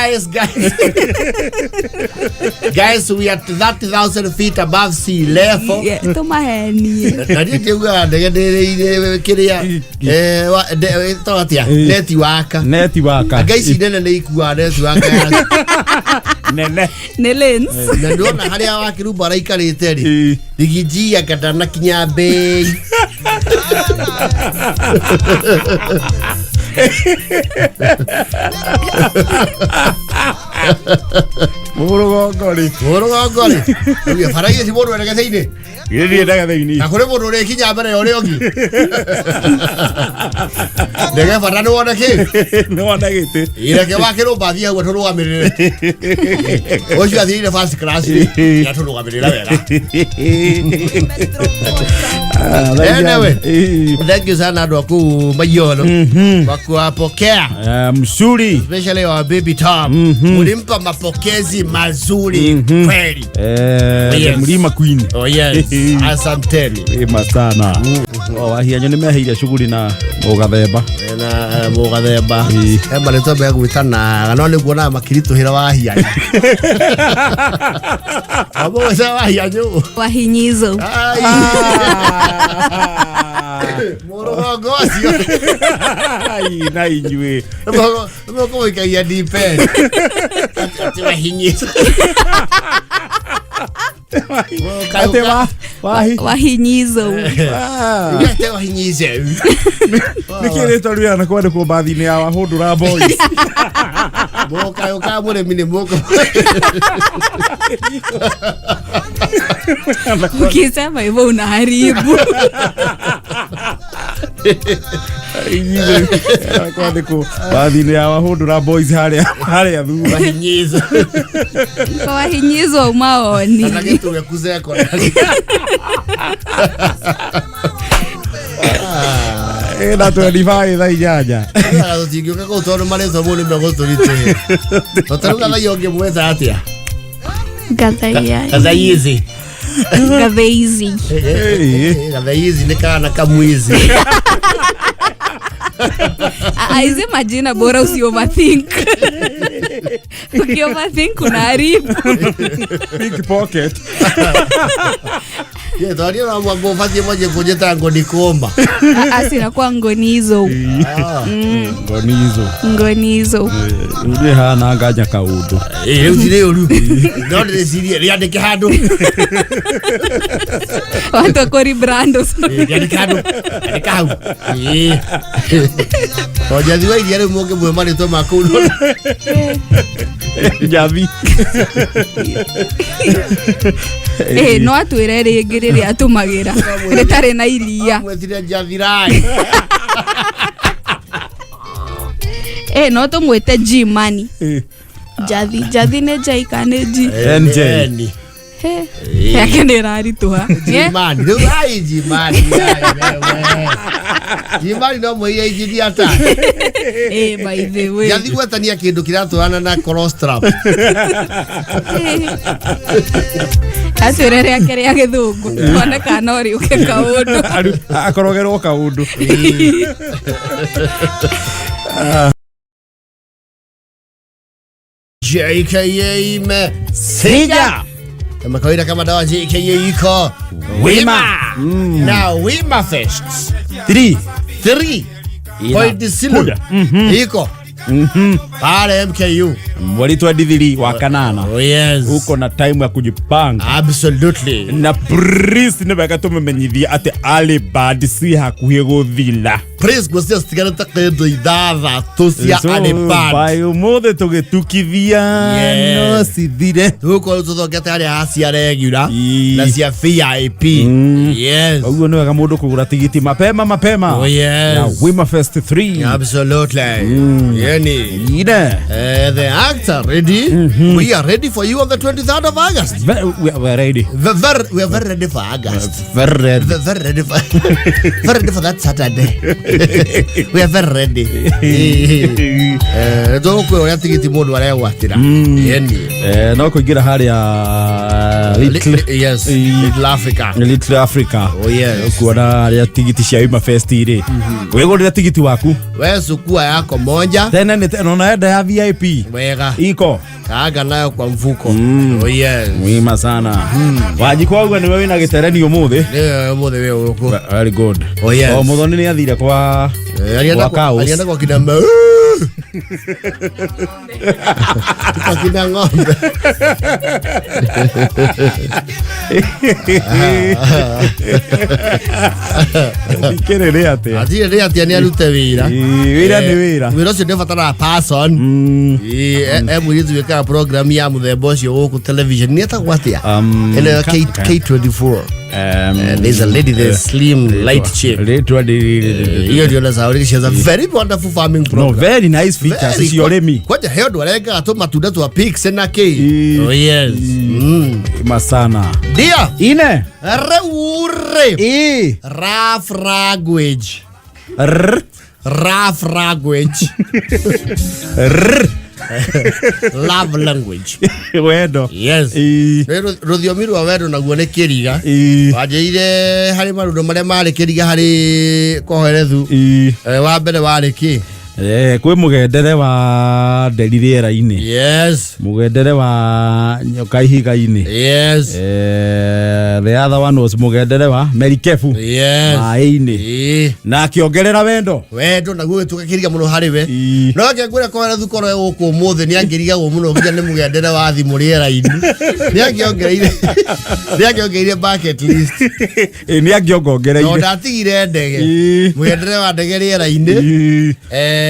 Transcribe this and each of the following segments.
Guys, guys, guys, we are 30,000 feet above sea level. Yeah, tũmahenie. Na niĩ ndiugaga ndege ndĩrĩire kĩrĩa ĩtagwo atĩa, netiwaka. Netiwaka. Anga ici nene nĩ ikuaga netiwaka ya nene. Nĩ lanes. Na ndĩrona harĩa wakĩrumba araikarĩte rĩ, rigiji anga ndanakinya mbei. Mũrũgongo rĩ. Mũrũgongo rĩ, rĩu bara icio ci mũndũ erege thĩinĩ. Gĩthiĩ ndege thĩinĩ. Na kũrĩ mũndũ ũrĩkinya mbere ya ũrĩa ũngĩ. Ndege bata nĩ wone kĩ. Nĩ wona gĩtĩ. Ireke wakĩrũmba athiĩ hau atũrũgamĩrĩre. Ũcio athiĩire first class rĩ, atũrũgamĩrĩra wega. Anyway. Thank you sana andũ a kũu Mayolo kwa kuwapokea, Mzuri. Especially our baby Tom. Mulimpa mapokezi mazuri kweli. Yes. Mlima Queen. Oh yes. Asanteni. Wema sana. O wahianyo nĩ meheire shughuli na mũgathemba. Na mũgathemba. Ĩĩ. He marĩtwa megwĩtanaga no nĩguonaga makĩritũhĩra wahianyu. Wamũgwĩta wahianyu. Wahinyizo. Ai. Mũrũgongo ũcio. Ai, na inyuĩ. Mũkũmũikagia deep end. Atĩ wahinyĩte. Atĩ wa wahi. Wahinyizo. Ah. Atĩ wahinyĩte. Nĩkĩ rĩtwa rĩu na kwandĩkwo mbathi-inĩ ya Wahũndũra Boys? Mũkayũ ka mũrĩmi nĩ mũkũ. Ukisema hivyo unaharibu. Inyuĩ kwandĩkwo mbathi-inĩ ya Wahũndũra Boys harĩa thutha. Wahinyĩte. Kwa wahinyizo umaoni. Kana gĩturwa kũ secondary. Ĩna 25 thaa 8. Tũtingĩũka kũu tondũ marĩtwa mau nĩ megũtũritũhĩra. Tondũ Gathaiya ũngĩmwĩta atĩa? Gathaiya. Gathaizi. Gathaizi. Gathaizi nĩ kana kamwizi. Ah, hizi majina bora usi overthink. Uki overthink unaharibu. Pickpocket. Ye, tondũ niĩ no mũhaka ũbatiĩ mwanjie kũnjĩta ngonikũma. Ah, sinakuwa ngonizo. Ngonizo. Ngonizo. Rĩu hana nganya kaũndũ. Rĩu ti rĩũru. No ndĩrĩcirie rĩandĩke handũ. Watu wakori brando. Rĩandĩke handũ. Andĩka hau. Ĩĩ. To Njathi wa iria rĩu mũngĩmũhe marĩtwa ma kũu Njathi. Eh, no atwĩre rĩngĩ rĩrĩa atũmagĩra rĩtarĩ na iria. Mwetire Njathi Rai. Eh, no tũmwĩte G Money. Njathi, Njathi nĩ J kana nĩ G? NJ. N. He, yake nĩ ĩraritũha. Eh, Jimani. Rĩu ai Jimani. Ai, wewe. Jimani no mũiye injinia ta. Eh, by the way. Njathi gwetania kĩndũ kĩratwarana na cross-strap. Atwĩre rĩake rĩa gĩthũngũ tuone kana no rĩũke kaũndũ. Akorogerwo kaũndũ. JKA imesija kama kawaida, kama dawa JKA iko Wima. Na Wima Fest 3. 3 point zero iko pale MKU. Mweri 23 wa kanana. Oh yes. Uko na time ya kujipanga. Absolutely. Na please nĩ wega tũmũmenyithie atĩ early bird ci hakuhĩ gũthira. Please ngũcia citigarĩte kĩndũ 6 cia So, early bird. by ũmũthĩ tũgĩtukithia Yes. no cithire. Tũgũkorwo tũthongete harĩa ha cia regular Ii. na cia VIP. Yes. Ũguo nĩ wega mũndũ kũgũra tigiti mapema mapema. Oh, yes. Na Wima Fest 3. Absolutely. Yani. Ine. The acts are ready. We are ready for you on the 23rd of August. We are ready. We are very ready for August. Very ready. Very ready for very ready for that Saturday. We are very ready. Tũgũkwĩra ũrĩa tigiti mũndũ aregwatĩra. Yani. No kũingĩra harĩa Yes, Little Africa. Little Africa. Oh yes. Kuona arĩa tigiti cia Wima Fest rĩ, wĩgũrĩre tigiti waku. We sukua yako moja. Tene nĩ tene ona enda ya VIP. Wega. Iko. Kaaga nayo kwa mfuko. Oh yes. Mwima sana. Wanjikwa auga nĩwe wĩna gĩtereni ũmũthĩ. Nĩwe ũmũthĩ wĩ gũkũ. Very good. Oh, yes. O Muthoni nĩ athire kwa Alienda kwa kwa cows. alienda kwa kina kwa kina ng'ombe. Ikĩrĩ atĩa? Atirĩ nĩ atia nĩ arute wĩra. Ĩĩ, wĩra nĩ wĩra. Wĩra ũcio nĩ ũbataraga person. Ĩĩ, e mũirĩtu wĩkaga program ya mũthemba ũcio gũkũ television nĩ etagwo atĩa? Ĩno ya K24. There's a lady there, slim, light chick. Rĩtwa ndĩ- Hiyo ndio nasauriki. She has a very wonderful farming No, program. very nice features Very cia ũrĩmi. Kwanja he ũndũ arengaga tũmatunda twa pigs na kĩ. Ĩĩ. Oh yes. Masana. Dia. Ine. Reure. Ĩ. Rough language. R. Rough language. R. Love language. Wendo. Yes. Ĩ. Rĩ- Rũthiomi rwa wendo naguo nĩ kĩriga. Ĩ. Wanjĩrire harĩ maũndũ marĩa marĩ kĩriga harĩ koherethu. Ĩ. Wa mbere warĩ kĩ? Kwĩ mũgendere wa nderi rĩera-inĩ. Yes. Mũgendere wa nyoka ihiga-inĩ. Yes. The other one was mũgendere wa merikebu Yes. maĩ-inĩ. Ĩĩ. Na akĩongerera wendo. Wendo naguo gĩtuĩka kĩriga mũno harĩ we. Ĩĩ. No ke ngwĩra koherethu korwo e gũkũ ũmũthĩ nĩ angĩrigagwo mũno nginya nĩ mũgendere wa thimũ rĩera-inĩ. Nĩ angĩongereire nĩ angĩongereire bucket list. Ĩ, nĩ Tondũ angĩongongereire. ndatigire ndege. Ĩĩ. Mũgendere wa ndege rĩera-inĩ. Ĩ.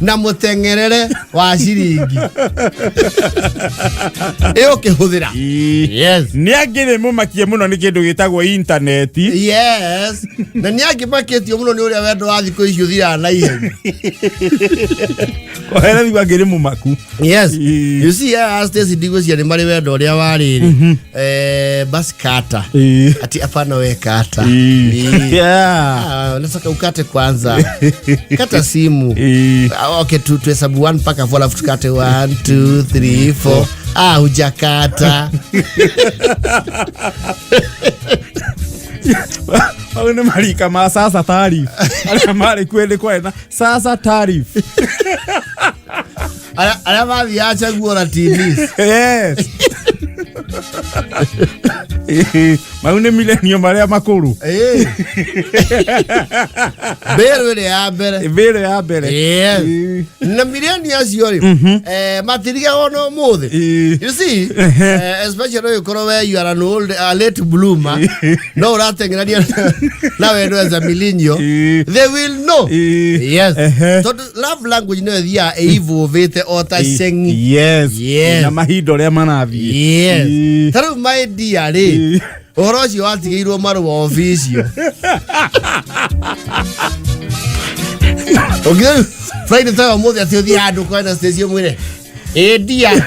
Na mũteng'erere wa ciringi ĩ ũkĩhũthĩra. Ĩ. Yes. Nĩ angĩrĩ mũmakie mũno nĩ kĩndũ gĩtagwo intaneti. Yes. Na nĩ angĩmakĩtio mũno nĩ ũrĩa wendo wa thikũ ici ũthiraga na ihenya. Koherethu angĩrĩ mũmaku. Yes. Ĩĩ. You see, Stacy ndigwĩciria nĩ marĩ wendo ũrĩa warĩ rĩ. Basi kata. Ĩĩ. Ati hapana we kata. Ĩĩ. Ĩĩ. Yeah. Ah, nataka ukate kwanza. Kata simu. Ĩĩ. Ah, okay, tuhesabu 1 mpaka 4 alafu tukate 1 2 3 4. Ah, hujakata. Mau nĩ marika ma sasa tarif arĩa marĩ kuo nĩ kwarĩ na sasa tarif. Arĩa mathiaga chaguo na TVs. Yes. Ĩĩ, mau nĩ milenio marĩa makũrũ. Ĩĩ. Mbĩrũ ĩrĩa ya mbere. Mbĩrũ ya mbere. Yes. Ĩĩ. Na milioni acio rĩ, matirigagwo no mũthĩ. Ĩĩ. You see, especially no ũkorwo we you are an old a late bloomer, no ũrateng'erania na wendo as a millennial, Ĩĩ. they will know. Ĩĩ. Yes. Ehe. Tondũ love language no ĩthiaga ĩivũvĩte o ta ceng'i. Yes. Yes. Na mahinda ũrĩa marathiĩ. Yes. Ĩĩ. Ta rĩu my dear rĩ, Ĩĩ. ũhoro ũcio watigĩirwo marũa obicio. Ũngĩrĩu Friday ta ũmũthĩ atĩ ũthiĩ handũ kwena station ũmwĩre ĩ dear.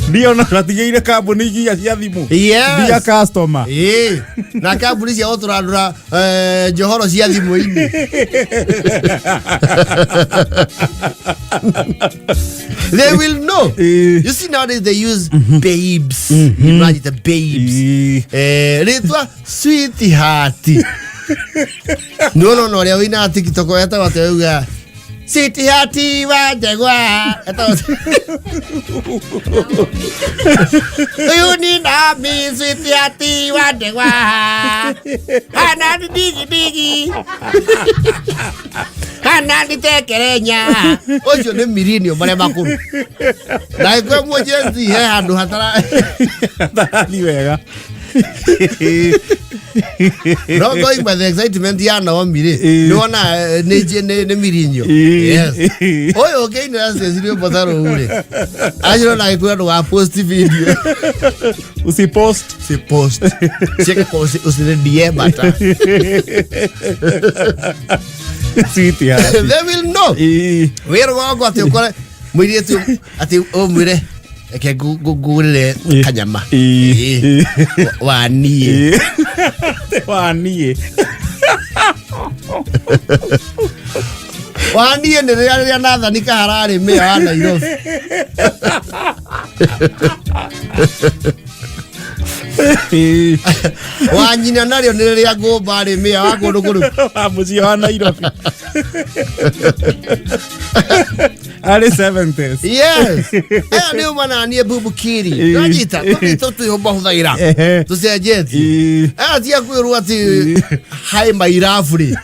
Ndio na ratigĩire kambuni iria cia thimũ. Yes. Dear customer. Ĩĩ. Na kambuni cia gũtũrandũra njohoro cia thimũ-inĩ. They will know. Ĩĩ. You see nowadays they use babes. Imagine the babes. Ĩĩ. Rĩtwa sweetheart. Nĩ ũrona ũrĩa wĩinaga TikTok etagwo atĩa auga sweetheart wa njegwa etagwo Ũyũ ni nami sweetheart wa njegwa hana digi digi hana nditekerenya ũcio nĩ mirinio marĩa makũrũ na ĩkwe mũjenzi he handũ hatara Hatarathi wega. No going by the excitement ya Naomi rĩ, Ĩĩ. nĩ wona nĩ mirinyo. Ĩĩ. Yes. Ũyũ ũngĩinĩra Stacy rwĩmbo ta rũu rĩ, acio na gĩkwĩra ndũga post video. Usipost. Si post. Ciĩke kwa usi DM ata. Sweetheart. They will know. Ĩĩ. Wĩ rũgongo atĩ ũkore mũirĩtu atĩ ũmwĩre reke ngũgũrĩre Ĩĩ. kanyama. Ĩĩ. Ĩĩ. Wa niĩ. Ĩĩ. Wa niĩ. Wa niĩ nĩ rĩrĩa rĩrĩa Nathan Kahara arĩ mayor wa Nairobi. Wa nyina narĩo nĩ rĩrĩa ngũmba rĩ mĩa wa kũndũ kũrũ. Wa mũciĩ wa Nairobi arĩ 70s. Yes, aya nĩ uma na niĩ bubukiri. Nanyita tũrĩtũ twĩho mahũthagĩra. Tũcenjetie. Aya tia kwĩrwo atĩ hai mairabu rĩ.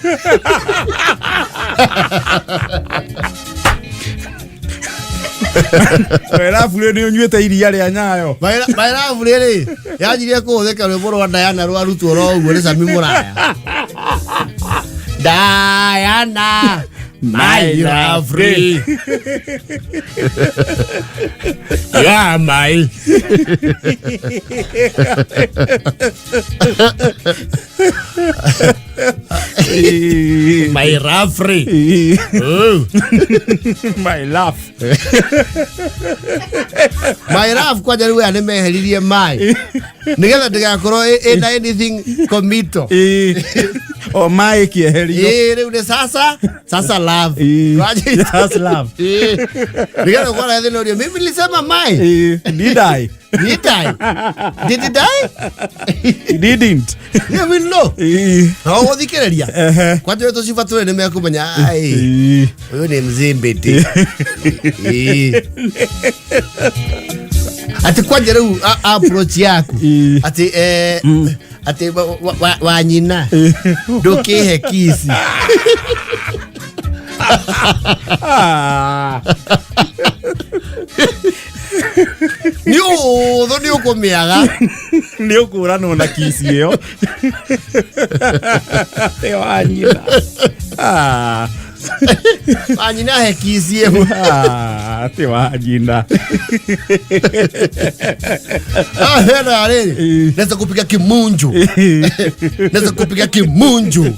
Werabu rĩ, nĩ ũnyuĩte iria rĩa Nyayo? Mairabu rĩ yanjirie kũhũthĩka rwĩmbo rwa Diana rwarutwo ro ũguo nĩ Sami Mũraya. Diana my lovely, you are my my lovely. Oh. My love. My love kwanja rĩu aya nĩ meheririe mai nĩgetha ndĩgakorwo ĩna anything committal. O maĩ kĩeherio. Ĩĩ, rĩu nĩ sasa sasa love. Just love. Ĩĩ. Nĩgetha ũkora thĩna ũrĩa mimi nilisema mai. Did I? Did I? Did I? Didn't. You will know. Na ũgũthikĩrĩria. Kwanja wĩ tũciba tũrĩ nĩ mekũmenya ai ũyũ nĩ mzimbĩti. Ĩĩ. Atĩ kwanja rĩu approach yaku atĩ atĩ wa nyina ndũkĩhe kici. Ah. Nĩ ũthũ nĩ ũkũmĩaga. Nĩ ũkũranwo na kici ĩyo. Ĩyo wa nyina. Ah. Wa nyina he kici ĩmwe. Ah, atĩ wa nyina. Ah, hena rĩrĩ. Naweza kupiga kimunju. Naweza kupiga kimunju.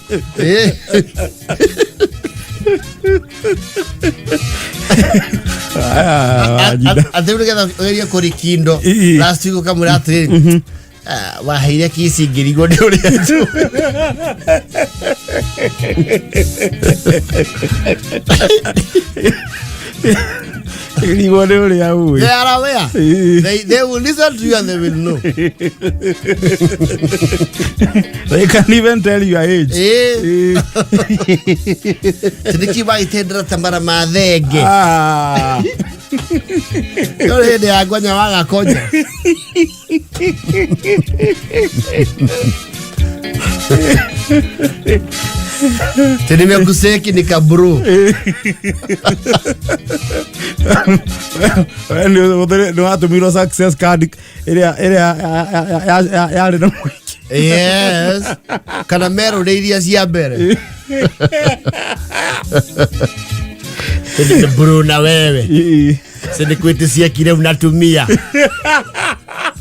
Ah, wa nyina. Atĩ rĩu nĩgetha ũgerie kũrikindo. Last week ũkamwĩra atĩrĩrĩ, "Ah, waheire kici ngĩrigwo nĩ ũrĩa njũĩ." Rigwo nĩ ũrĩa ũĩ. They are aware. They will listen to you and they will know. They can even tell your age. Nĩkĩ wagĩtendera ta mara ma thenge? Ah. No hĩndĩ ya ngonya wagakonya. Tinimekuseki ni kabru. We nĩ watũmirwo success card ĩrĩa yarĩ na mũingĩ. Yes. Kana merũrĩ iria cia mbere. Tini bro na wewe. Sinikwĩtĩcie kire unatumia.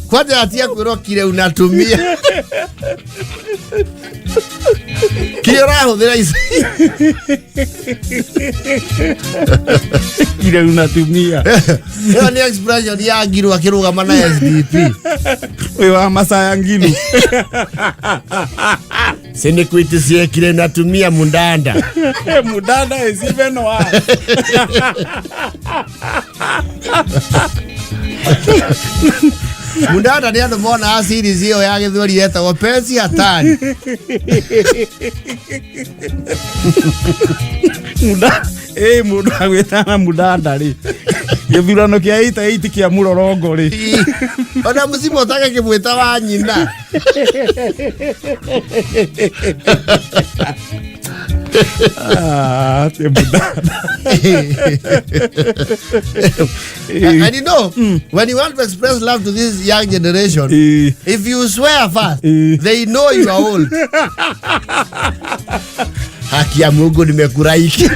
Kwanja atia kwĩrwo kire unatumia. Kire ũrahũthĩra ici. Kile unatumia. Ĩyo nĩ expression ya Ngiru akĩrũgama na SDP. Ũyũ wa Masaya Ngilu. Sinikwĩtĩcie kire unatumia mundanda. Mudada is even worse. Mundanda nĩ andũ monaga series ĩyo ya gĩthweri yetagwo Penzi Hatari. Muda mũndũ agwĩtana mudanda rĩ, gĩthurano kĩa 88 kĩa mũrorongo rĩ. Ona mũcimo ũtagĩkĩmwĩta wa nyina. Ah, atĩ mudanda. And you know, when you want to express love to this young generation, if you swear first, they know you are old. Haki ya Mungu nimekuraiki.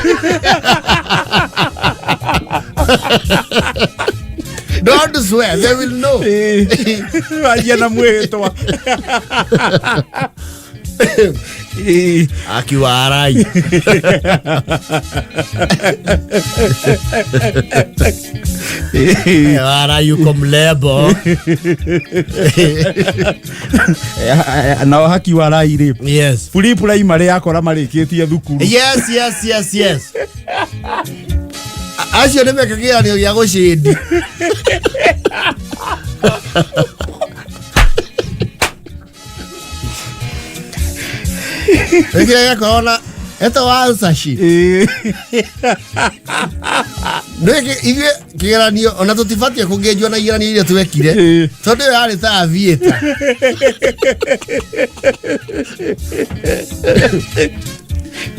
Don't swear, they will know. Wanjia na mwĩhĩtwa. Akiwarai. Warai yuko mlebo. Nao haki warai rĩ, Yes. buri primary yakora marĩkĩtie thukuru. Yes, yes, yes, yes. Acio nĩ meka kĩgeranio gĩa gũcindi. Ĩkĩrĩa gĩakoragwo na etagwo answer sheet. Nĩkĩ ithuĩ kĩgeranio ona tũtibatiĩ kũngĩnjwo na igeranio iria twekire tondũ ĩyo yarĩ ta aviator.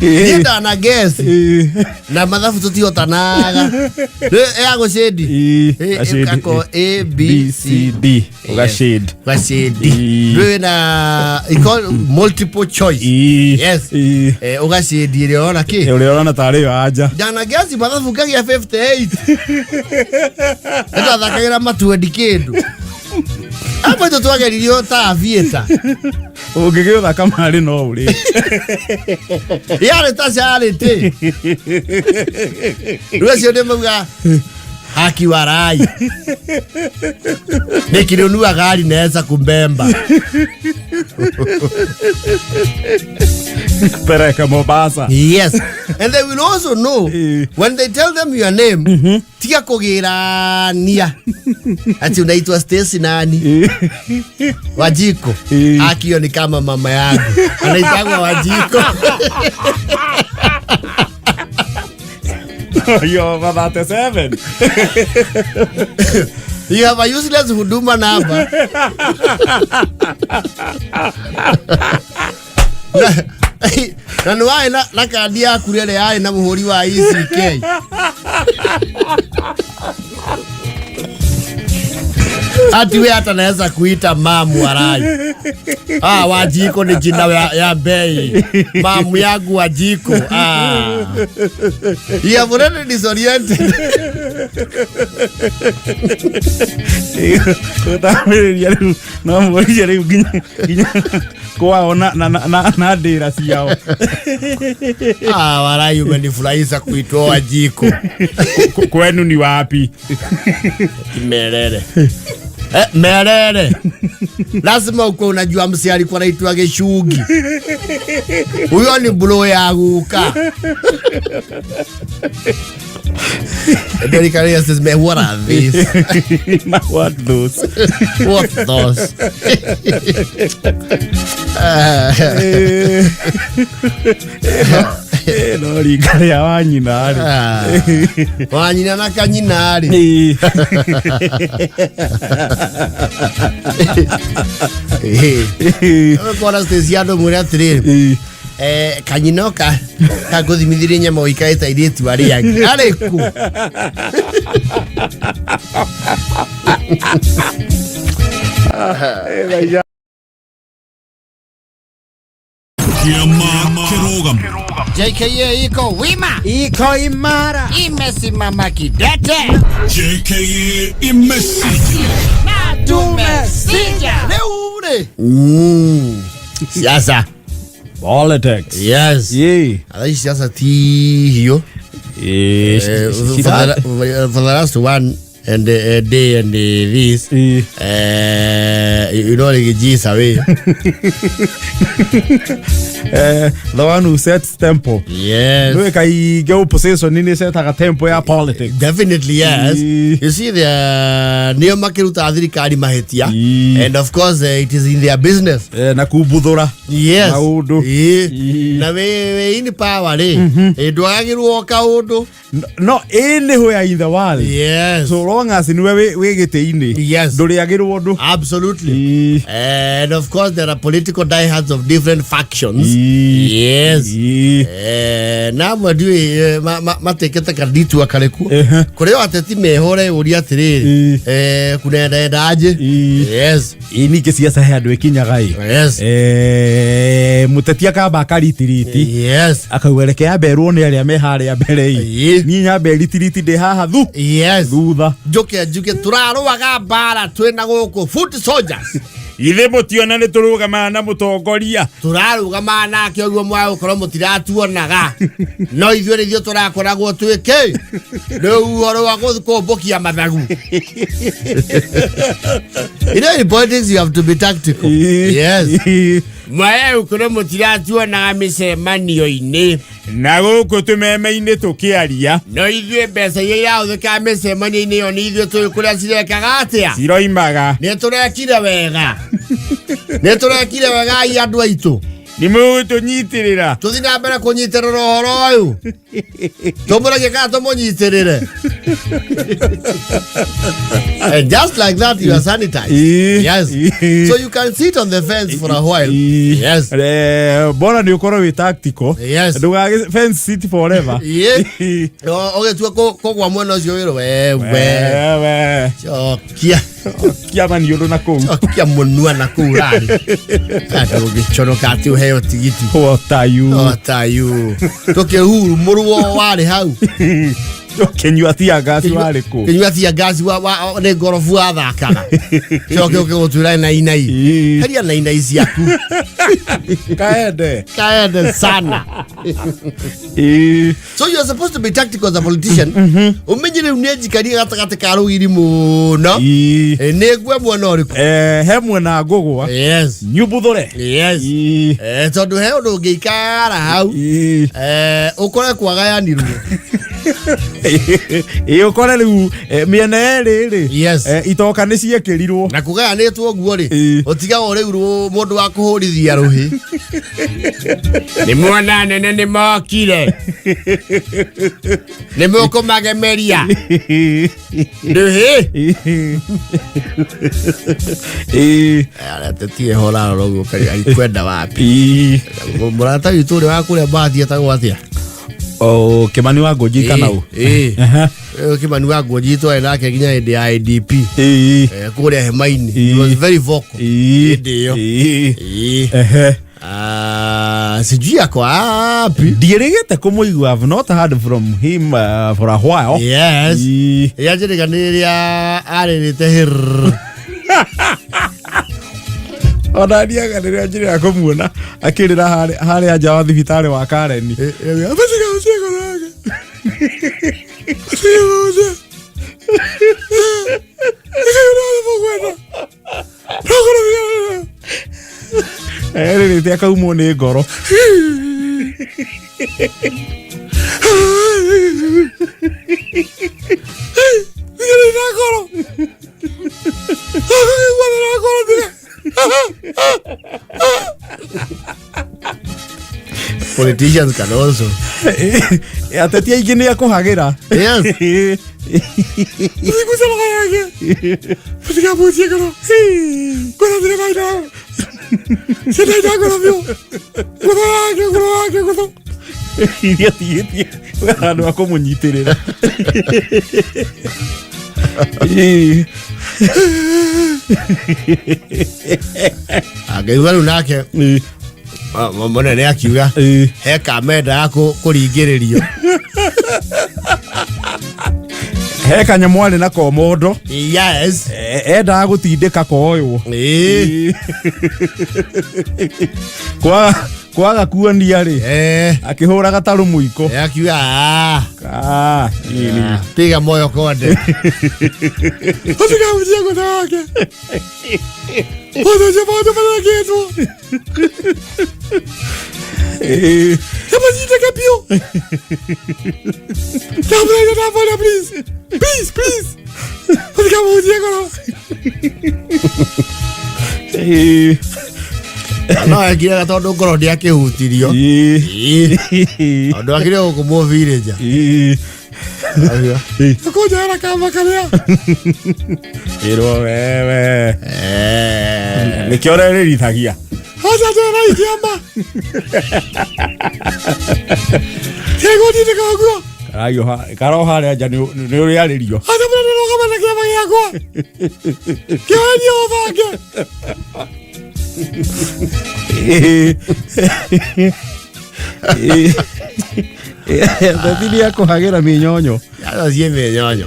Niĩ ndana guess na mathabu tũtihotanaga. Rĩu ya gũcĩndi. Ĩgakorwo A B C D ũgashade. Gacĩndi. Ĩĩ. Rĩu na iko multiple choice. Yes. Ũgacĩndi ĩrĩa ũrona kĩ? Ũrĩa ũrona tarĩ yo anja. Ndana guess mathabu ngagĩa 58. Nĩtwathakagĩra matuendi kĩndũ. Hapo itũ twageririo ta aviator. Ũngĩgĩũtha kamarĩ no ũrĩ. Yarĩ ta charity. Rĩu acio nĩ mauga haki warai. Nikinunua gari naweza kumbemba. Pereka Mombasa. Yes. And they will also know when they tell them your name, tiga kũgĩrania ati unaitwa Stacy nani? Wajiko. Akio ni kama mama yangu. Anaitagwa Wajiko. You're over 37. You have a useless huduma number. Na nĩ warĩ na kandi yaku rĩrĩa yarĩ na mũhũri wa ECK. Ati we hata naweza kuita mamu arai. Ah, Wajiko ni jina ya bei. Mamu yangu Wajiko. Ah. You have already disoriented. Ũtambĩrĩria rĩu no mũrie rĩu nginya kwao na ndĩra ciao. Ah, warai umenifurahisha kuitwa Wajiko. Kwenu ni wapi? Merere. Merere. Lazima uko unajua msi alikuwa anaitwa Gĩcungi. Huyo ni bro ya guka. Derek Arias says, man, what are these? What those? What those? No rika rĩa wanyina rĩ. Wanyina na kanyina rĩ. Kona Stacy andũ mwĩre atĩrĩrĩ, kanyina oka kangũthimithirie nyama ũikarĩte airĩtu arĩa angĩ arĩ kũ? JKA iko wima, Iko imara, imesimama kidete. JKA imesija na tumesija leo ule. Siasa. Politics. Yes. Yeah. Atha siasa ti hiyo. For the last one and day and this you know like Jesus away. The one who sets tempo. Yes. Nĩ kaingĩ opposition nĩ setaga tempo ya politics. Definitely yes. You see the nĩo makĩrutaga thirikari mahĩtia. And of course it is in their business. Na kumbuthũra. Yes. Maũndũ. Na wĩ in power rĩ, ndwagagĩrwo kaũndũ. No anywhere in the world. Yes. So long as niwe wĩ gĩtĩ-inĩ. Yes. Ndũrĩagĩrwo ũndũ. Absolutely. And of course there are political diehards of different factions. Yes. Na amwe ndiũĩ matekete kanditua karĩku. Kũrĩ o ateti mehũre ũria atĩrĩrĩ, kunendaendaje? Yes. Ningĩ ciaca he andũ ĩkinyaga ĩ. Yes. Mũteti akamba akaritiriti. Yes. Akauga reke ambe erwo nĩ arĩa me harĩa mbere ĩ. Niĩ nyambe ritiriti ndĩ haha thu. Yes. Thutha. Njoke njuge tũrarũaga mbara twĩna gũkũ foot soldiers. Ithe mũtiona nĩ tũrũgamaga na mũtongoria. Tũrarũgamaga nake ũguo mwae gũkorwo mũtiratuonaga. No ithuĩ nĩ ithuĩ tũrakoragwo twĩ kĩ? Rĩu ũhoro wa kũmbũkia mathagu. You know, in politics you have to be tactical. Yes. Mwae gũkorwo mũtiratuonaga mĩcemanio-inĩ. Na gũkũ tũmeme-inĩ tũkĩaria. No ithuĩ mbeca iria irahũthĩka mĩcemanio-inĩ ĩyo nĩ ithuĩ tũĩ kũrĩa cirekaga atĩa. Ciroimaga. Nĩ tũrekire wega. Nĩ tũrekire wega ai andũ aitũ. Nĩ mũgũtũnyitĩrĩra. Tũthiĩ na mbere kũnyitĩrĩra ũhoro ũyũ, tũmũragie kana tũmũnyitĩrĩre. And just like that you are sanitized. Yes. So you can sit on the fence for a while. Yes. Bora nĩ ũkorwo wĩ tactical. Yes. Ndũgagĩ fence sit forever. Yeah. Ũgĩtua kũgwa mwena ũcio wĩrwo wewe. Wewe. Cokia. Kiama nĩ ũndũ na kũu. Cokia mũnua na kũu rarĩ andũ ũgĩconoka atĩ ũheo tigiti. What are you? What are you? Tũkĩhuru mũrũo warĩ hau. Kĩnyua tia ngasi warĩ kũ? Kĩnyua tia ngasi nĩ ngorobu wathakaga. Coke ũke gũtwĩra nainai. Heria nainai ciaku. Kaende. Kaende sana. So you are supposed to be tactical as a politician. Ũmenye rĩu nĩ njikarie gatagatĩ ka rũgiri mũno. Nĩ ngwe mwena ũrĩkũ? He mwena ngũgwa. Yes. Nyumbuthũre. Yes. Tondũ he ũndũ ũngĩikara hau. Ũkore kwagayanirwo. Ĩ ũkore rĩu mĩena yerĩ rĩ. Yes. Itoka nĩ ciekĩrirwo. Na kũgayanĩtwo ũguo rĩ, ũtigagwo rĩu mũndũ wa kũhũrithia rũhĩ. Nĩ muona nene nĩ mokire. Nĩ mũkũmagemeria. Rũhĩ. Aretĩtie hora rora ũguo kaĩ aikwenda wapi. Mũrata witũ ũrĩa wa kũrĩa Bahati etagwo atĩa? Oh, Kimani wa Ngũnji kana ũ? Ĩ. Kimani wa Ngũnji twarĩ nake nginya hĩndĩ ya IDP. Kũrĩa hema-inĩ. He was very vocal. Hĩndĩ ĩyo. Sijui ako wapi. Ndiĩrĩgĩte kũmũigua. I've not heard from him for a while. Yes. Yanjĩrĩga nĩ rĩrĩa arĩrĩte hĩrr. Ona niaga rĩrĩa njĩrĩga kũmuona akĩrĩra harĩa nja wa thibitarĩ wa Kareni. Erĩrĩte akaumwo nĩ ngoro. Politicians can also. Ateti aingĩ nĩ akũhagĩra. Yes. Iria tigĩtie handũ ha kũmũnyitĩrĩra. Angĩigua rĩu nake mũnene akiuga he kamenda kũringĩrĩrio. He kanyamũ arĩ na komondo. Yes. Endaga gũtindĩka koywo. Kwaga kuonia rĩ. Akĩhũra gatarũ mũiko. Akiuga, piga moyo konde. No ekiraga tondũ ngoro ndĩakĩhutirio. Tondũ akĩrĩ gũkũ mũbirĩnja. Kũnjoera kamba karĩa. Ĩrwo wewe. Nĩkĩo ũrerĩrithagia. Acha njera ikĩamba. Tigũtindĩka ũguo. Karo harĩa nja nĩ ũrĩarĩrio. Acha mũnene rũgama na kĩama gĩakwa. Kĩhoenie ũbange. Ateti nĩ akũhagĩra mĩnyonyo. Acio mĩnyonyo.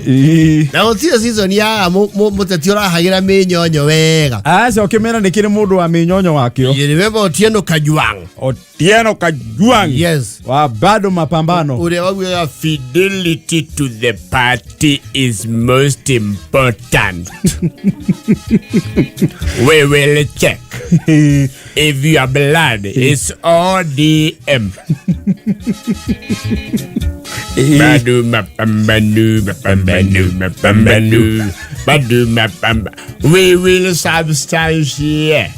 Na gũtirĩ season ya mũteti ũrahagĩra mĩnyonyo wega. Aca ũkĩmera nĩ kĩrĩ mũndũ wa mĩnyonyo wakĩo. You remember Otieno Kajwang'? Otieno Kajwang'. Yes. Wa bado mapambano. Ũrĩa waugaga fidelity to the party is most important. We will check if your blood is ODM. Badu mapambanu, mapambanu, mapambanu, badu mapamba. We will substantiate.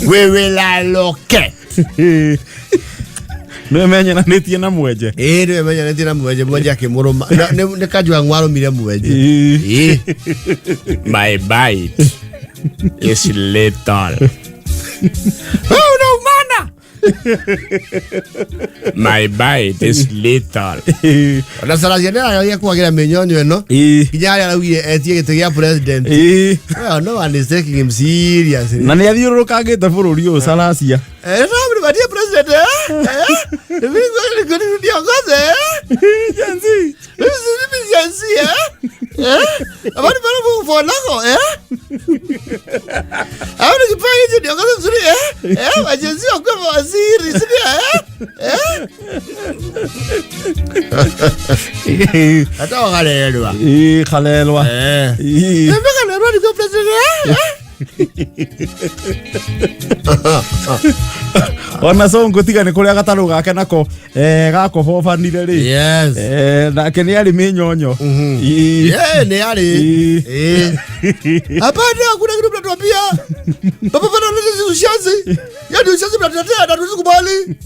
We will allocate. Nä menyananä na mwenje. Ĩĩ, nĩwe menyanĩtie na mwenje, mwenje akĩmũrũma. Nĩ Kajwang warũmire mwenje. Ĩĩ. My bite is lethal. Wewe unaumana. My bite is lethal. Ona Salasya nĩarageria kwagĩra mĩnyonyo ĩno nginya harĩa araugire etie gĩtĩ gĩa president. Well, no one is taking him seriously. Na nä athiå rå rå kangä te bå rå ri å yå Salasia. Nataka mnipatie president eh? Eh? Mimi niongoze eh? Gen Z. Mimi mimi Gen Z eh? Eh? Abani bana mufonako eh? Abani kipawa hicho niongoze vizuri eh? Eh, wa Gen Z wakuwe mawaziri, si ndio eh? Eh? Hata wakalelwa. Ĩ, kalelwa. Eh. Ĩ. Mimi kalelwa nikuwe president eh? Eh? Ona Sonko tiga nä kå rä a gatarå gake nako gakobobanire rä. Yes. Nake nä arä mä nyonyo. Yeah, ni ali. Eh. Hapana, hakuna kitu mnatuambia. Baba bana leta ushazi. Yaani ushazi mnatuletea na tusikubali.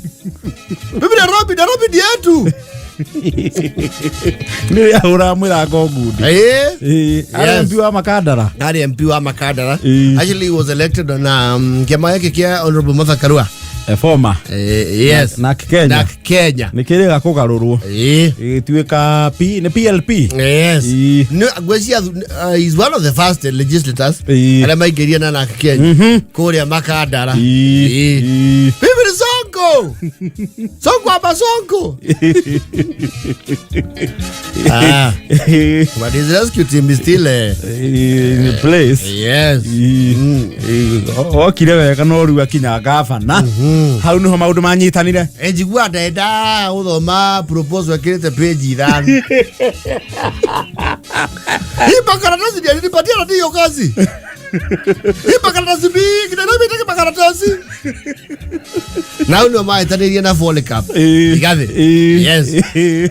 Mimi Nairobi, Nairobi ni yetu. Nä rä ahå ra mwä rango ngundi. Eh. Arä MP wa Makandara. Ari MP wa Makadara. Eh. Actually he was elected on kiama yake kia Honorable Martha Karua. Former. Eh, yes. Na Kenya. Na Kenya. Nä kä rä ga kå garå rwo. Eh. Gä tuä ka nä PLP. Yes. Eh. No, ngwĩciria he's one of the first legislators Eh. arĩa maingĩria na Narc Kenya kũrĩa Makandara. Eh. Mimi ni Sonko. Sonko ama Sonko. Ah, but his rescue team is still In place. Yes. Okire wega no rĩu akinya gavana hau nĩho maũndũ manyitanire. Njigua ndenda gũthoma proposal ĩkĩrĩte page 5. Hii makaratasi ndiyo alinipatia na hiyo kazi. Hii makaratasi mingi, Nairobi itaki makaratasi. Na ndio maĩtanĩrie na Polycarp. Rigathi. Yes.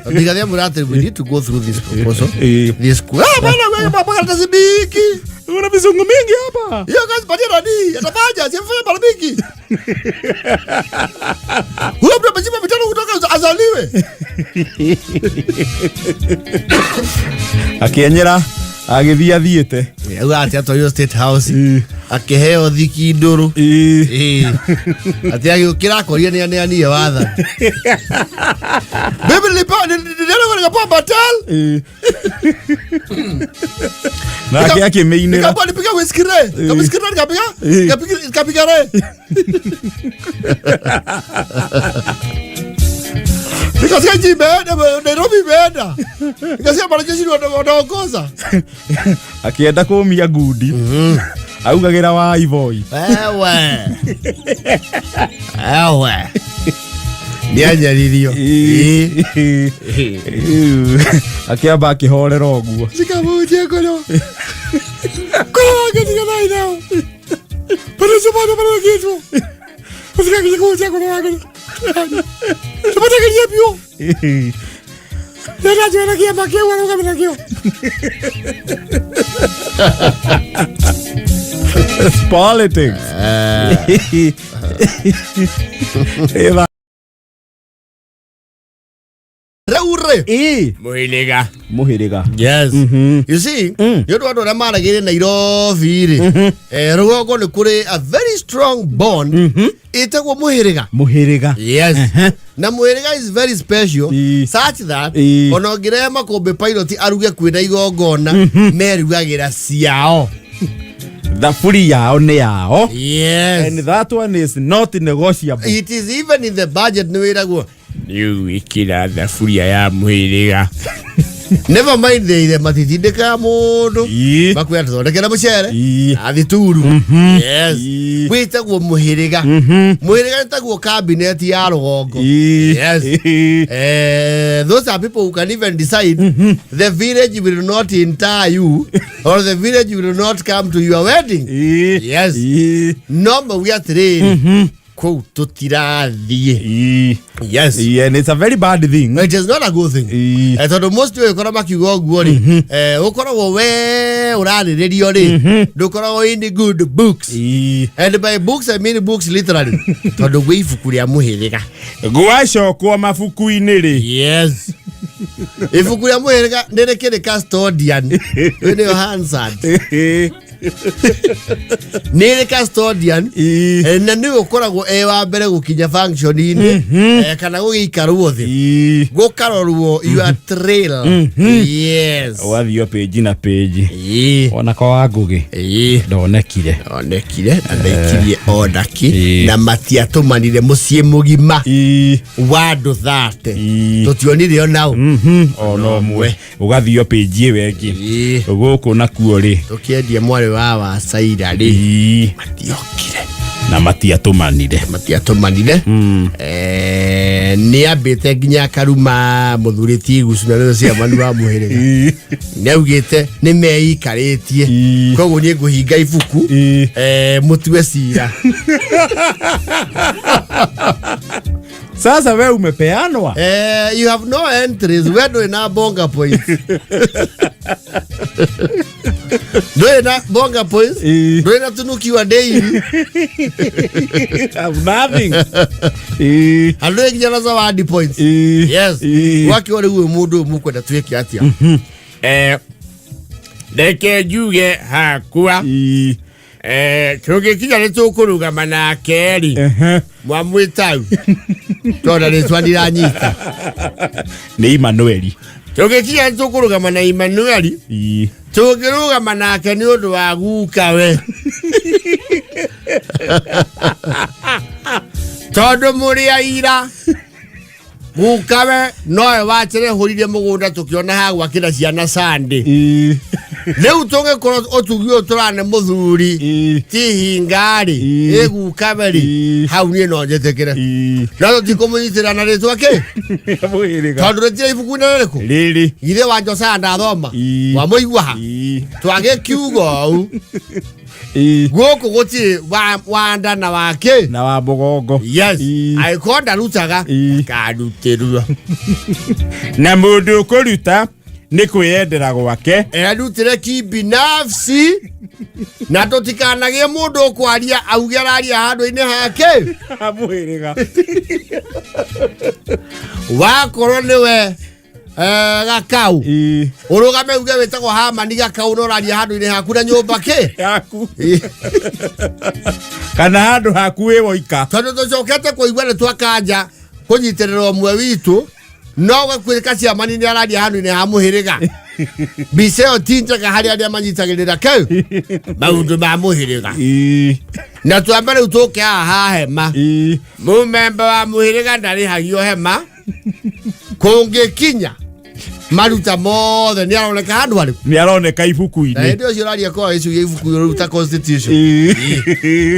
Rigathi amwĩra atĩrĩ, we need to go through this proposal. This ah, bana wewe makaratasi mingi. Una mizungu mingi hapa. Hiyo kazi patia nani? Atafanya, si mara mingi. Huyo mtu amechimba mitaro kutoka azaliwe. Akienyera agĩthiĩ athiĩte. Auga atĩ atwarirwo State House akĩheo thiki ndũrũ. Ĩĩ. Atĩ agĩũkĩra akorire nĩ aneanire wathani. Mimi nilienda nikapewa batal. Nake akĩmĩinĩra. Nikaambiwa nipige whisky re. Whisky re nikapiga. Nikapiga re. Nikasikia nchi imeenda, Nairobi imeenda. Nikasikia wanajeshi wanaongoza. Akĩenda kũmia ngundi augagĩra wa ivoi. Wewe. Wewe. Nĩanyaririo. Ĩĩ. Akĩamba akĩhorera ũguo. Zikavunje ngoro. Ngoro wake tiganai nao. Panasopana panakitwo. Usikakije ngoro wake. Tupatakirie biũ. Nĩndajwĩra kĩama kĩu arũgamĩra kĩo. It's politics. Ĩtha- Rĩu rĩ. Ĩ. Mũhĩrĩga. Mũhĩrĩga. Yes. You see, nĩ ũndũ wa andũ arĩa maragĩire Nairobi rĩ, rũgongo nĩ kũrĩ a very strong bond ĩtagwo mũhĩrĩga. Mũhĩrĩga. Yes. Na mũhĩrĩga is very special such that ona ũngĩrehe makũmbĩ pilot aruge kwĩna igongona merugagĩra ciao. Thaburi yao nĩ yao. Yes. And that one is not negotiable. It is even in the budget nĩ wĩragwo rĩu ĩkĩra thaburia ya mũhĩrĩga. Never mind the matitindĩkaga mũndũ makwĩra tũthondekere mũcere na thituru. Yes. Wĩtagwo mũhĩrĩga. Mũhĩrĩga nĩ cabinet ya rũgongo. Yes. Those are people who can even decide the village will not inter you or the village will not come to your wedding. Yes. No mauge atĩrĩrĩ, Kũu tũtirathiĩ. Yes. Yeah, and it's a very bad thing. It is not a good thing. Tondũ most ũgĩkora makiuga ũguo rĩ, ũkoragwo we ũrarĩrĩrio rĩ, ndũkoragwo in the good books. And by books I mean books literally, tondũ gwĩ ibuku rĩa mũhĩrĩga. Gwacokwo mabuku-inĩ rĩ. Yes, ibuku rĩa mũhĩrĩga nĩ rĩkĩrĩ custodian. Ĩyo nĩyo Hansard. Nĩ rĩ custodian. Na nĩwe ũkoragwo e wa mbere gũkinya function-inĩ, kana gũgĩikarwo thĩ, gũkarorwo your trail. Yes. Ũgathio pĩnji na pĩnji. Ona kwa wa Ngũgĩ ndonekire. Onekire na ndaikirie onaki. Na matiatũmanire mũciĩ mũgima wa andũ 30. Tũtionire onao. Ona ũmwe. Ũgathio pĩnji ĩyo ĩngĩ. Gũkũ nakuo rĩ, tũkĩendia mwarĩ wa Wacaira rĩ, matiokire. Na matiatũmanire. Matiatũmanire. Nĩ ambĩte nginya akaruma mũthurĩti Igucu na nĩwe ciamani wa mũhĩrĩga. Nĩ augĩte nĩ meikarĩtie. Koguo niĩ ngũhinga ibuku. Mũtue cira. Sasa we umepeanwa. You have no entries. We ndũrĩ na bonga points, ndũrĩ na bonga points. Ndũrĩ na tunukiwa daily. Have nothing. Na ndũrĩ nginya na zawadi points. Yes. Gwakĩo rĩu ũyũ mũndũ ũyũ mũkwenda twĩke atĩa? Reke njuge hakwa, tũngĩkinya nĩ tũkũrũgama nake rĩ, mwamwĩtau tondũ rĩtwa ndiranyita. Nĩ Emmanueli. Tũngĩkinya nĩ tũkũrũgama na Emmanueli. Tũngĩrũgama nake nĩ ũndũ wa gukawe, tondũ mũrĩ aira gukawe nowe wacerehũrire mũgũnda tũkĩona ha gwakĩra ciana sande. Rĩu tũngĩkorwo ũtugi ũyũ tũrane mũthuri ti hinga-rĩ, ĩ gukawe rĩ, hau niĩ no njĩtĩkĩre, no tũtikũmũnyitĩrĩra na rĩtwa kĩ. Mũhĩrĩga. Tondũ rĩtirĩ ibuku-inĩ rĩrĩkũ. Rĩrĩ. Githĩ wa Josaya ndathoma? Wamũigua ha? Twagĩkiuga ũũ, gũkũ gũtirĩ wanda na wakĩ. Na wa mũgongo. Yes. Angĩkorwo ndarutaga, akarutĩrwo. Na mũndũ ũkũruta nĩ kwĩyendera gwake. Erutĩre kibinafsi, na tũtikanagĩe mũndũ ũkwaria auge araria handũ-inĩ hake. Mũhĩrĩga. Wakorwo nĩwe Gakau, ũrũgame uge wĩtagwo Hamani Gakau na ũraria handũ-inĩ haku na nyũmba kĩ yaku kana handũ haku wĩ woika. Tondũ tũcokete kũigua nĩ twakanja kũnyitĩrĩra ũmwe witũ, no gũkwĩka ciamani nĩ araria handũ-inĩ ha mũhĩrĩga. Mbica ĩyo ti njega harĩ arĩa manyitagĩrĩra kĩu maũndũ ma mũhĩrĩga. Na twambe rĩu tũke haha ha hema. Mũmemba wa mũhĩrĩga ndarĩhagio hema. Kũngĩkinya maruta mothe nĩ aroneka handũ harĩkũ? Nĩ aroneka Na ibuku-inĩ. Hĩndĩ ũcio ũraria kwa gĩcunjĩ ibuku rĩu constitution.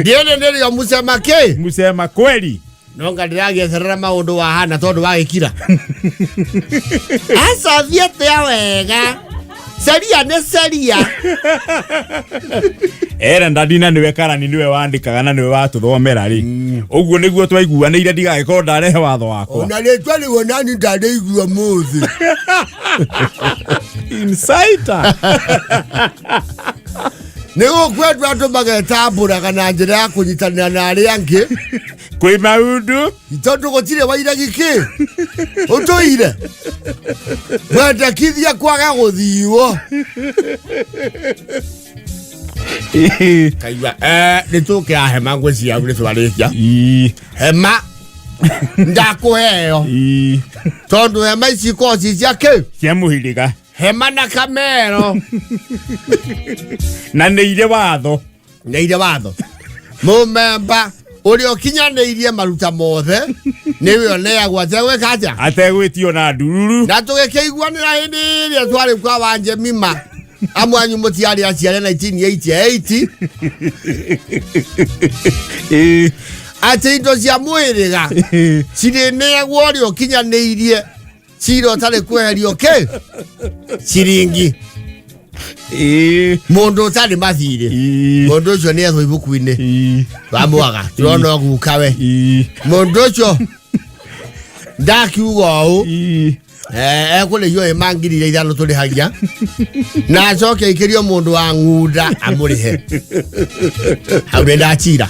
Ndiene nĩrĩo mũcema kĩ. Musema kweli. No nga ndĩragĩeterera maũndũ wahana tondũ wagĩkira aca thiĩte wega, ceria nĩ ceria. Era ndadina niwe karani, niwe wandĩkaga na niwe watũthomera rĩ, ũguo nĩguo twaiguanĩire, ndigagĩkorwo ndarehe watho wakwa. Ona rĩtwa rĩu onani ndarĩigua mũthĩ. Insider. Nĩ gũkwendwo andũ magetambũraga na njĩra ya kũnyitanĩra na arĩa angĩ. Kwĩ maundu. Tondũ gũtirĩ wairagi kĩ ũtũire wendekithia kwaga gũthiwo kaigua. Nĩ tũkĩra hema ngwĩciria nĩ twarĩkia hema ndakũheo, tondũ hema ici ikoragwo ci cia kĩ? Cia mũhĩrĩga. Hema na kamero. Na nĩ irĩ watho. Nĩ irĩ watho. Mũmemba ũrĩa ũkinyanĩirie maruta mothe nĩwe ũneagwo ategwĩka atĩa? Ategwĩtio na ndururu. Na tũgĩkĩiguanĩra hĩndĩ ĩrĩa twarĩ kwa Wanjemima, amwe anyu mũtiarĩ aciare 1988, atĩ indo cia mwĩrĩga cirĩneagwo ũrĩa ũkinyanĩirie cira ũtarĩ kweherio kĩ ciringi. Mũndũ ũtarĩ mathirĩ, mũndũ ũcio nĩ ethwo ibuku-inĩ wa mwaga tũrona gukawe. Mũndũ ũcio ndakiuga ũũ, ekũrĩhio ĩma 5,000 tũrĩhagia, na acoke aikĩrio mũndũ wa ng'unda amũrĩhe. Hau nĩ ndacira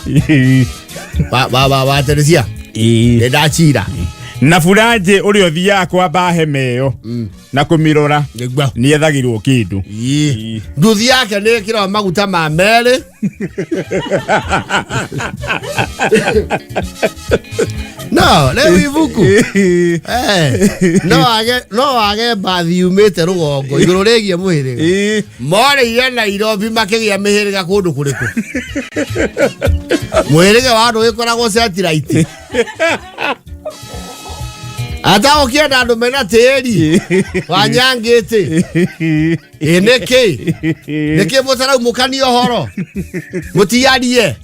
wa Teresia, nĩ ndacira. Na buranjĩ ũrĩa ũthiaga kwamba hema ĩyo na kũmĩrora Nĩguo. nĩ ethagĩrwo kĩndũ. Ii. Nduthi yake nĩ ĩkĩragwo maguta ma merĩ. No rĩu ibuku, no wage mbathi yumĩte rũgongo igũrũ rĩgiĩ mũhĩrĩga. Morĩire Nairobi makĩgĩa mĩhĩrĩga kũndũ kũrĩkũ? Mũhĩrĩga wa andũ wĩkoragwo satellite ata ũkĩenda andũ mena tĩri wanyangĩte. Ĩ nĩkĩ nĩkĩ mũtaraumũkania ũhoro mũtiarie?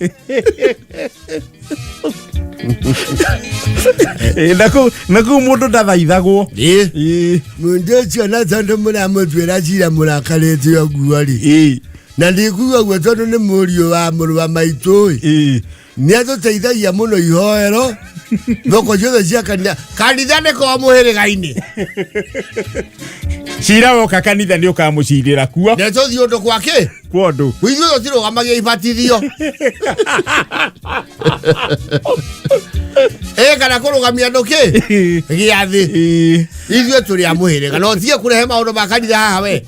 Na kũu mũndũ ndathaithagwo. Ĩ mũndũ ũcio, na tondũ mũramũtuĩra cira mũrakarĩte ũguo rĩ, na ndikuga ũguo tondũ nĩ mũriũ wa mũrũ wa maitũ ĩ, nĩ atũteithagia mũno ihoero thoko ciothe cia kanitha. Kanitha nĩ kwa mũhĩrĩga-inĩ. Cira woka kanitha nĩ ũkamũcirĩra kuo. Nĩ tũthiĩ ũndũ kwa kĩ? Kwa ũndũ. Ithuĩ tũtirũgamagia ibatithio ĩ kana kũrũgamia andũ kĩ gĩathĩ. Ithuĩ tũrĩ a mũhĩrĩga, no ũtige kũrehe maũndũ ma kanitha haha we.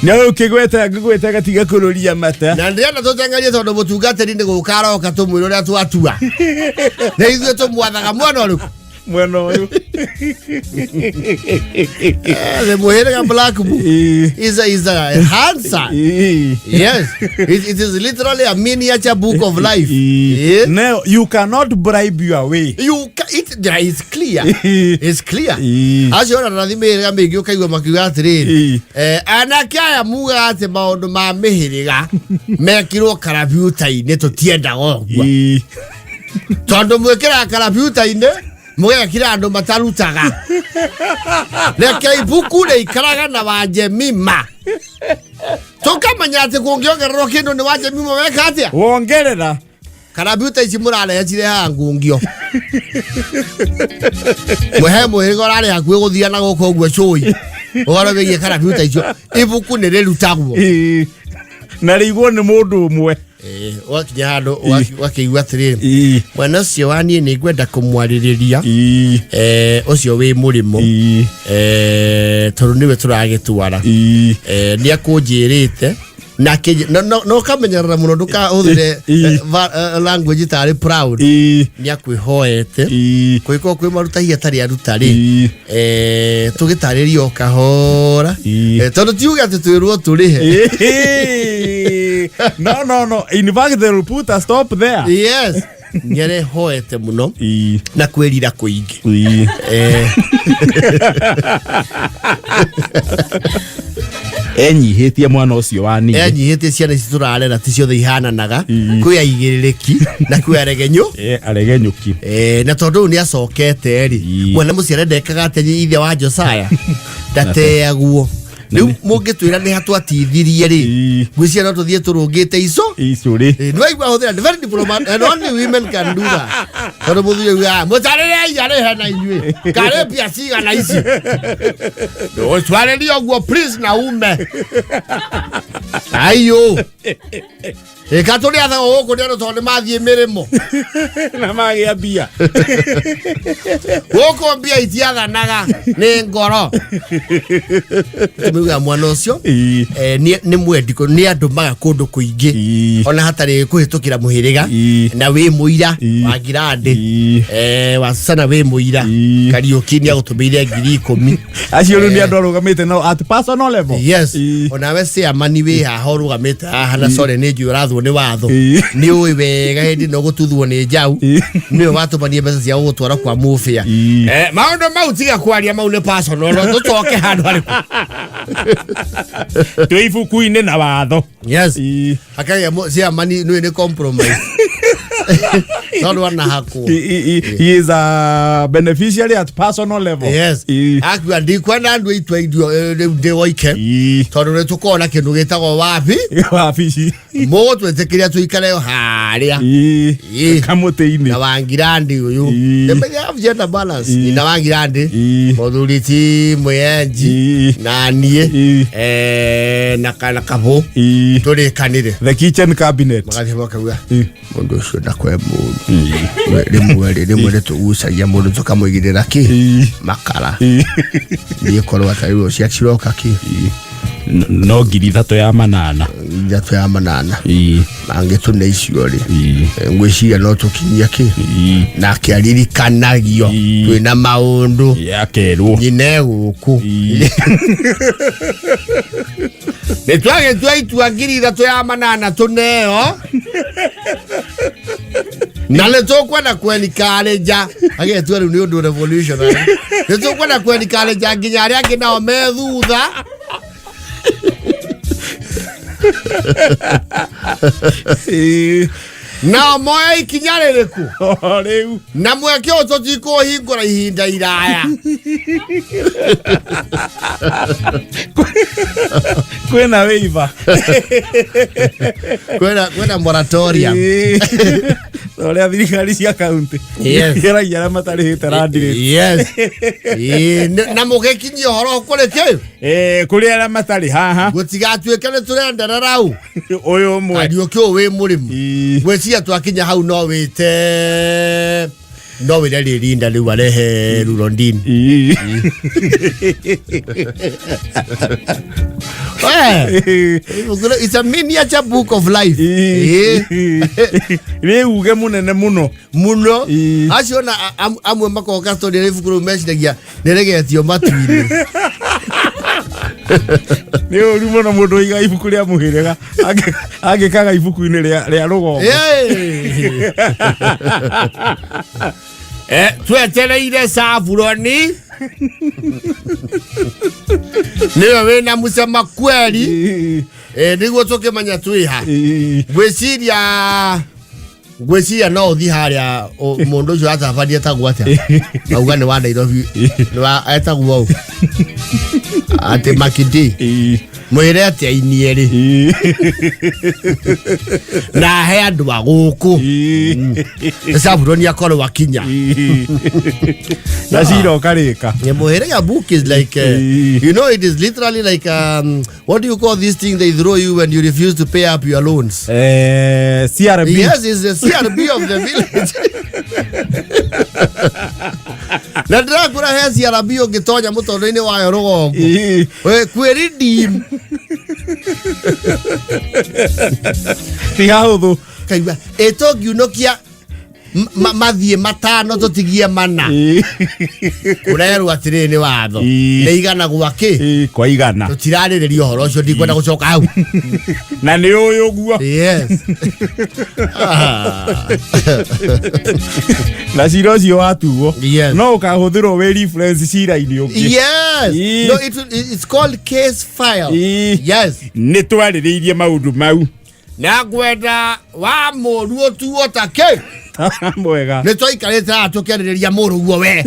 No ũkĩgweta ngũgweta gatiga kũrũria mata. Na ndĩrenda tũteng'erie tondũ mũtungatĩri nĩ gũka aroka tũmwĩre ũrĩa twatua, na ithuĩ tũmwathaga mwena ũrĩkũ? Mwena ũyũ. The mũhĩrĩga black book is a answer. Yes, it is literally a miniature book of life. Yeah. No, you cannot bribe your way. You ca it yeah, it's clear, it's clear. Acio ona nathi mĩhĩrĩga mĩingĩ ũkaigua makiuga atĩrĩrĩ, anake aya mugaga atĩ maũndũ ma mĩhĩrĩga mekirwo karabiuta-inĩ, tũtiendaga ũguo, tondũ mwĩkĩraga karabiuta-inĩ mũgekĩra andũ matarutaga. Reke ibuku rĩikaraga na Wanjemima, tũkamenya atĩ kũngĩongererwo kĩndũ nĩ Wanjemima weka atĩa. Wongerera. Karabiuta ici mũrarehe cirehaga ngungio. Mũhe mũhĩrĩga ũrarĩ hakuhĩ gũthia na gũkũ ũguo cũi ũhoro wĩgiĩ karabiuta icio. Ibuku nĩ rĩrutagwo. Na rĩigwo nĩ mũndũ ũmwe. Ũgakinya handũ ũgakĩigua atĩrĩrĩ, mwena ũcio wa niĩ nĩ ngwenda kũmwarĩrĩria, ũcio wĩ mũrĩmo, tondũ nĩwe tũragĩtwara. Nĩ akũnjĩrĩte na no ũkamenyerera mũno ndũkahũthĩre language tarĩ proud. Nĩ akwĩhoete kũgĩkorwo kwĩ marutahi atarĩ aruta rĩ, tũgĩtarĩrie o kahora. Tondũ tiuge atĩ twĩrwo tũrĩhe. No, no, no, in fact they will put a stop there. Yes, nĩ arehoete mũno na kwĩrira kũingĩ. Enyihĩtie mwana ũcio wa niĩ. Enyihĩtie. Ciana ici tũrarera ti ciothe ihananaga. Kwĩ aigĩrĩrĩki na kwĩ aregenyũ. Aregenyũki. Na tondũ rĩu nĩ acokete rĩ, mwana mũciare ndekaga atĩ ithe wa Josaya ndateagwo. Rĩu mũngĩtwĩra nĩ hatwatithirie rĩ, ngwĩciria no tũthiĩ tũrũngĩte ico icũrĩ. Nĩ waigua hũthĩra very diplomat and only women can do that, tondũ mũthuri augaga mũtarĩrei arĩhe na inyuĩ karĩ mbia cigana ici twarĩrie ũguo, please, na ume aiyũ ĩka tũrĩ athagwo gũkũ nĩ andũ tondũ nĩ mathiĩ mĩrĩmo. Na magĩa mbia. Gũkũ mbia itiathanaga nĩ ngoro. Tũmĩugaga mwana ũcio nĩ mwendi nĩ andũ maga kũndũ kũingĩ ona hatarĩ kũhĩtũkĩra mũhĩrĩga. Na wĩ mũira wa ngirandĩ, wa Susana, wĩ mũira. Kariũki nĩ agũtũmĩire 10,000. Acio rĩu nĩ andũ arũgamĩte nao at personal level. Yes. Onawe ciamani wĩ haha ũrũgamĩte haha na sorry, nĩ njũĩ ũrathwo nĩ watho. Nĩ ũĩ wega hĩndĩ ĩno gũtuthwo nĩ njau nĩwe watũmanie mbeca cia gũgũtwara kwa mũbĩa. Maũndũ mau tiga kwaria, mau nĩ personal, no tũcoke handũ harĩkũ? Twĩ ibuku-inĩ na watho. Yes. Hakagĩa ciamani nĩ compromise. Tondũ anahakwo. He is a beneficiary at personal level. Yes. Akua ndikwenda andũ aitũ irio rĩu ndĩ woike. Tondũ nĩ tũkoragwo na kĩndũ gĩtagwo wabi. Wabici. Mũgũtwĩtĩkĩria tũikare harĩa. Kamũtĩ-inĩ. Na wangirandi ũyũ. They have gender balance. Na wangirandi. Mũthuri ti mwĩenji. Na niĩ. Na kana kabũ. Tũrĩkanĩre. The kitchen cabinet. Magathiĩ makauga mũndũ ũcio ndakwe mũru. Rĩmwe rĩ rĩmwe nĩ tũgucagia mũndũ tũkamũigĩrĩra kĩ makara. Niĩ korwo atarĩ cia ciroka kĩ. No 3800. 3800. Mangĩtũne icio rĩ. Ngwĩciria no tũkinyie kĩ. Nake aririkanagio twĩna maũndũ. Akerwo. Nyina gũkũ. Nĩ twagĩtua itua 3800 tũneo. Na nĩ tũkwenda kwenikarenja agĩtua rĩu nĩ ũndũ revolutionary. Nĩ tũkwenda kwenikarenja nginya arĩa angĩ nao me thutha. Nao moya ikinya rĩrĩkũ? Rĩu. Na mweke ũyũ tũtikũhingũra ihinda iraya. Kwĩna wĩiva. Kwĩna moratorium. Ũrĩa thirikari cia kaunti. Yes. Igeragia arĩa matarĩhĩte land rate. Yes. Na mũgĩkinyia ũhoro kũrĩ kĩ? Kũrĩ arĩa matarĩ haha. Gũtigatuĩke nĩ tũrenderera u. Ũyũ ũmwe. Kariũki ũyũ wĩ mũrĩmu. Ngwĩciria twakinya hau no wĩte no wĩre rĩrinda rĩu arehe rurondini. It's a miniature book of life. Nĩ uge mũnene mũno. Mũno. Acio na amwe makoka story rĩa ibuku rĩu meciragia nĩ rĩgetio matu-inĩ. Nĩ ũru mũno mũndũ oiga ibuku rĩa mũhĩrĩga angĩkaga ibuku-inĩ rĩa rũgongo. Twetereire Saburoni nĩwe wĩna mũcema kweri nĩguo tũkĩmenya twĩha. Ngwĩciria no ũthiĩ harĩa mũndũ ũcio atabania etagwo atĩa? Auga nĩ wa Nairobi, nĩ wa etagwo ũ? Atĩ Makindi. Mwĩre atĩ ainie rĩ. Na ahe andũ a gũkũ. Saburoni akorwo akinya. Na cira ũkarĩka. Mũhĩrĩga book is like, you know, it is literally like, what do you call this thing they throw you when you refuse to pay up your loans? CRB. Yes, it's the CRB of the village. Na ndĩrakwĩra he CRB ũngĩtonya mũtondo-inĩ wayo rũgongo. We, kwĩ redeem. Ti hahũthũ. Kaigua, ĩ tũngiunũkia mathiĩ 5 tũtigie 4. Ũrerwo atĩrĩrĩ nĩ watho. Nĩ igana gwa kĩ? Kwa igana. Tũtirarĩrĩria ũhoro ũcio, ndikwenda gũcoka hau. Na nĩ ũyũ ũguo. Yes. Na cira ũcio watuo. Yes. No ũkahũthĩrwo wĩ reference cira-inĩ ũngĩ. Yes. No, it's called case file. Yes. Nĩ twarĩrĩirie maũndũ mau. Na ngwenda wa mũru ũtuo ta kĩ? Mwega. Nĩ twaikarĩte haha tũkĩarĩrĩria mũrũguo we.